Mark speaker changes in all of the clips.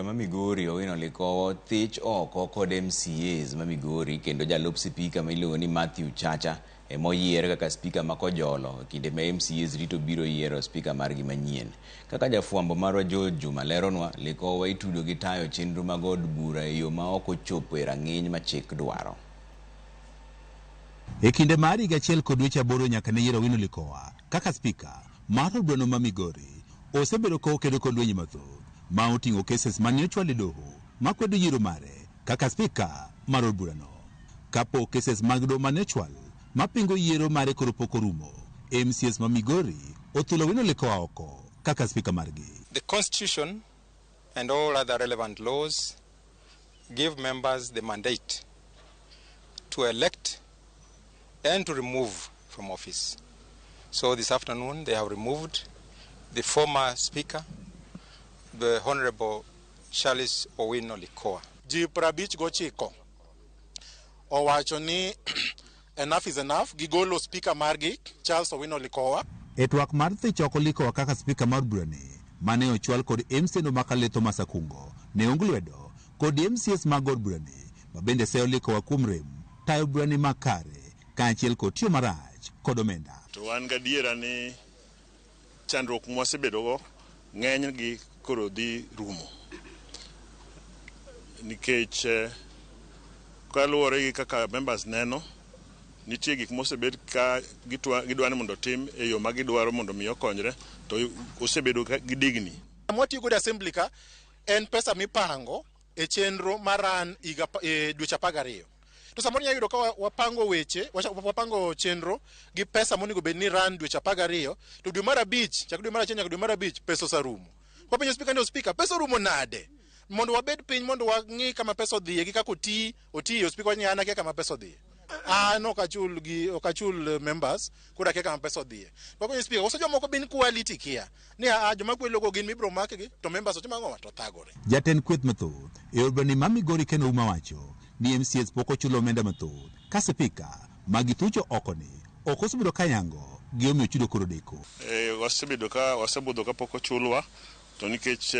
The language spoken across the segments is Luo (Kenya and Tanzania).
Speaker 1: Ma Migori Owino Likowa thich oko kod MCAs ma Migori kendo jalup sipika ma iluongo ni Matthew Chacha ema oyier kaka spika ma Kojolo e kinde ma MCAs rito biro yiero spika margi manyien. Kaka jafwambo marwa George Juma leronwa, Likowa itudo gi tayo chenro mag od bura e yo ma ok ochopo e rang'iny ma chik dwaro.
Speaker 2: E kinde mar higa achiel kod dweche 8 nyaka ne yier Owino Likowa kaka spika mar od burano ma Migori, osebedo ka okedo kod lwenje mathoth ma oting'o cases mane ochwal e doho makwedo yiero mare kaka spika mar od burano. Kapok cases mag doho mane ochwal mapingo yiero mare koro pok orumo, MCAs ma Migori othulo Owino Likowa oko kaka spika margi.
Speaker 3: The Constitution and all other relevant laws give members the mandate to elect and to remove from office. So this afternoon they have removed the former Speaker, the Honorable Charles Owino Likowa.
Speaker 4: Ji 59 owacho ni enough is enough, gigolo speaker margi Charles Owino Likowa.
Speaker 2: E twak mar thich oko Likowa kaka spika mar burani mane ochwal kod MCA no Makale Thomas Akungo ne ong lwedo kod MCAs mag od burani ma bende seyo Likowa kuom rem tayo burani makare kaachiel kod tiyo marach kod omenda.
Speaker 5: To wan gadiera ni chandruok mwasebedogo ng'enygi koro dhi rumo nikech kaluwore gi kaka members neno, nitie gik mosebed ka gidwa ni mondo otim e yo ma gidwaro mondo mi okonyre, to osebedo gi digni.
Speaker 4: Mwatiyo godo e assembly ka en pesa mipango e chenro maran higa e dweche 12. To samoro inyalo yudo ka wapango weche, wapango chenro gi pesa monego bed ni ran dweche 12, to dwe mar 5, chak dwe mar 1 nyaka dwe mar 5, pesa oserumo. Wapenjo speaker ni, "Speaker, pesa orumo nade?" Mondo wabed piny mondo wang'i kama pesa odhiye gi kaka oti otiyo. Speaker wacho ni, "An akia kama pesa odhiye. An ok achul gi ok achul members, koro akia kama pesa odhiye." Wapenjo speaker, koso jomoko bin kwali tikia ni a joma kwelogo gin mibiro makgi to members otimo ang'o to thagore.
Speaker 2: Jatend kweth mathoth e od burani ma Migori Ken Ouma wacho ni MCAs pok ochulo omenda mathoth ka sipika ma githucho oko ni ok osebedo ka yango gi omiyo chudo koro deko.
Speaker 5: Wasebedo ka wasebudho kapok ochulwa to nikech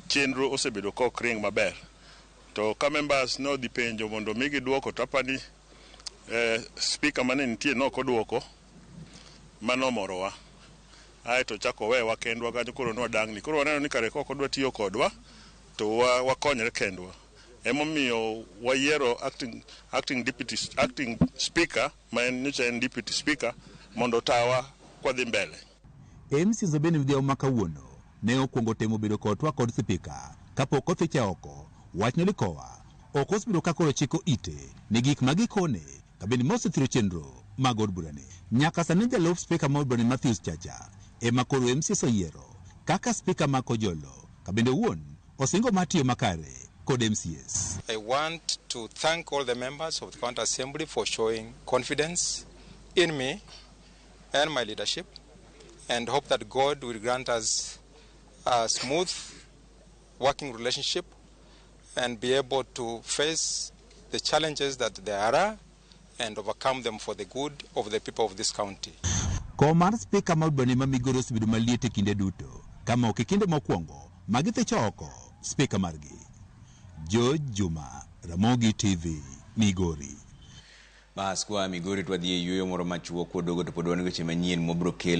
Speaker 5: chenro osebedo ka ok ring maber. To ka members nodhi penjo mondo migi duoko, to apani speaker mane nitie nok oduoko mano morowa. Aeto chako owewa kendwa kanyo, koro nwadang'ni. Koro waneno ni kare kok odwa tiyo kodwa to wakonyre kendwa. Emomiyo wayiero acting deputy, acting speaker ma en nyocha en deputy speaker mondo otawa kwadhi mbele.
Speaker 2: MCAs bende midhiambo ma kawuono ne okwongo temo bedo kod twak kod sipika kapok othiche oko. Wach ne Likowa ok osebedo ka koro chiko ite ne gik ma gikone kabende mosethiro chenro mag od burani. Nyaka sani jalup spika mar od burani Matthews Chacha ema koro MCAs oyiero kaka spika ma Kojolo kabende owuon osingo mar tiyo makare kod MCAs.
Speaker 3: I want to thank all the members of the County Assembly for showing confidence in me and my leadership, and hope that God will grant us a smooth working relationship and be able to face the challenges that there are and overcome them for the good of the people of this county.
Speaker 2: Kom mar spika mar od burani ma Migori osebedo maliet e kinde duto kama ok e kinde mokwongo ma githicho oko spika margi. George Juma, Ramogi TV, Migori.
Speaker 1: Bas kwa Migori to wadhi e yueyo moro machuok kwaduogo to pod wan weche manyien mwabiro kelo.